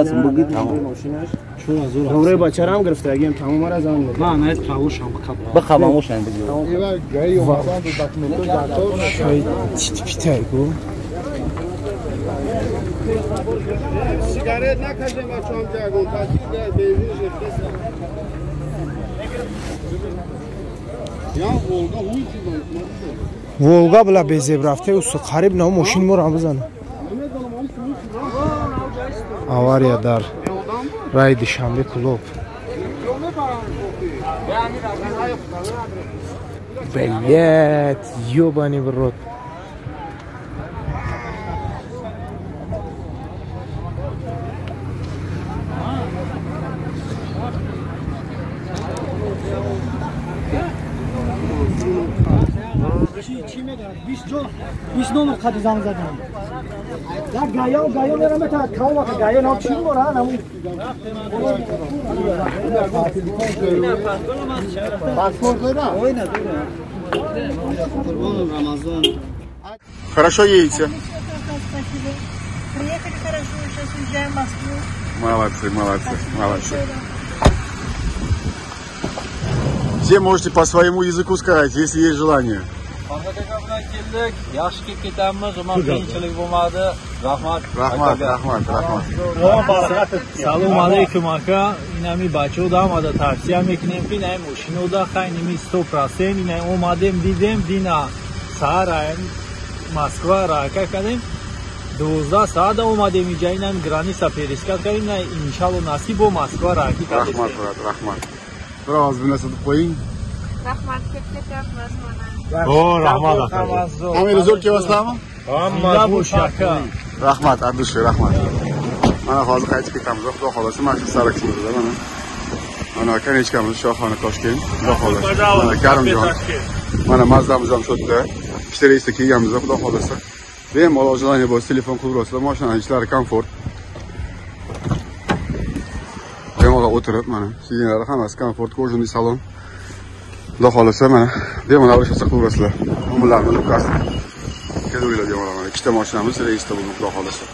Бугит тамом. Номраи бачарам гирифтагием, тамом ара занг мезанам. Ман аз правошам бихаб. Бихабамошам бигир. Ива гаи омадан ду документҳо дар Чит питай гу. Сигарет накашем бачаам ҷагон, такси бензин шефтеса. Я Волга ҳуй. Волга била безеб рафте, усу қариб на мошин моро бизана. Авария дар раи Душанбе Кӯлоб. Блять, ёбаный в рот. Чӣ мегӯяд? 20 номер қади занг задам. Як гая гая мерам та кава гая нам чӣ мора нам. Паспорт дора? Рамазон. Хорошо едете? Спасибо. Приехали хорошо, сейчас уезжаем в Москву. Молодцы, молодцы, молодцы. Все можете по своему языку сказать, если есть желание. Farhod aka bilan keldik, yaxshi kelib ketamiz, umuman qiyinchilik bo'lmadi. Rahmat. Rahmat, rahmat, rahmat. Салом алейкум, ака. Инами бачаҳо омада тавсия мекунем, ки инаи мошинода хайними 100%. Инаи омадем, дидем, дина саҳар Москва ҳаракат кардем, 12 саата омадем иҷа, инами граница пересекать кардем, ина иншалло насиб бо Москва ҳаракат кардем. Rahmat, брат, rahmat. Bir ovoz bir narsa deb qo'ying. Rahmat, kelib ketyapmiz mana. O, rahmat aka. Hamma zo'r kelyapsizlarmi? Hamma bo'sh, aka. Rahmat, от души, rahmat. Mana hozir qaytib ketamiz, xudo xohlasa, mana shu sarakchimizda mana. Mana конечка miz Shohona Toshkent, xudo xohlasa. Mana Karimjon. Mana Mazdamiz ham shu yerda. Ikkita reysda kelganmiz, xudo xohlasa. Bemalol желание bo'lsa telefon qilib turasizlar, mashinani ichlari komfort. Bemalol o'tirib, mana сиденья lari hammasi komfort, кожаный salon. Xudo xohlasa, mana bemalol обращаться qilaverasizlar. Nomerlarni Lukas kelaveringlar bemalol, mana ikkita mashinamiz reysda bugun, xudo xohlasa.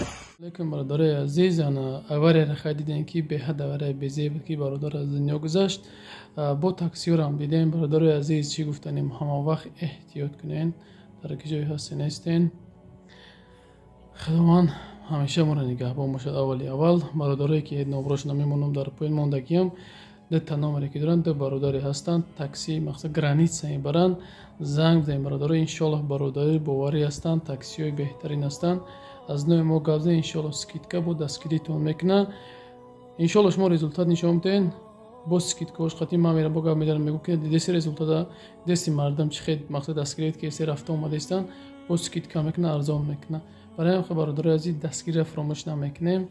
Алейкум, бародарои азиз. Ана аварияро хай дидем, ки беҳад аварияи безеб буд, ки бародар аз дунё гузашт. Бо таксиёрам дидем. Бародарои азиз, чӣ гуфтанем? Ҳама вақт эҳтиёт кунен, дар ки ҷое ҳасте нестен. Худованд ҳамеша моро нигаҳбон бошад. Аввали аввал, бародарое ки номрош намемонам, дар поин мондагиам, дута номере ки доранд, ду бародаре ҳастанд, такси мақсад граница мебаранд. Занг бизанед, бародаро, иншоаллоҳ бародари боварӣ ҳастанд, таксиҳои беҳтарин ҳастанд. Аз номи мо гап занед, иншоаллоҳ скидка бо дастгиритон мекунад. Иншоаллоҳ шумо результат нишон бидиҳед бо скидка ҳош қатъи. Ман мерам, бо гап медарам, мегӯ ки деси результата, деси мардам чӣ хел мақсад дастгирит ки се рафта омадаистанд, бо скидка мекунад, арзон мекунад. Барои ҳам, бародарои азиз, дастгирира фаромӯш намекунем.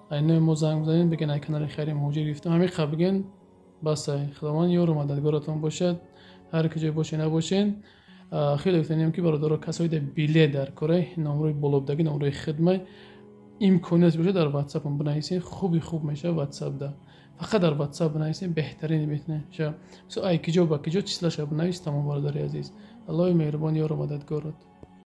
Ай номи мо занг бизанед, бигӯен ай канали Хайри Муҳоҷир гирифтам, ҳамин қабл бигӯен, басай. Худованд ёру мададгоратон бошад, ҳар куҷое бошед набошед. Хеле гуфтанем, ки бародаро, касое дар билет дар кора, номрои болобдагӣ, номрои хидмат, имконият бошад, дар ватсапам бинависед, хуби хуб мешавад. Ватсапда фақат дар ватсап бинависед, беҳтарин мешавад. Ай киҷо ба киҷо, числа ша бинавис, тамом. Бародари азиз, Аллоҳи меҳрубон ёру мададгорат.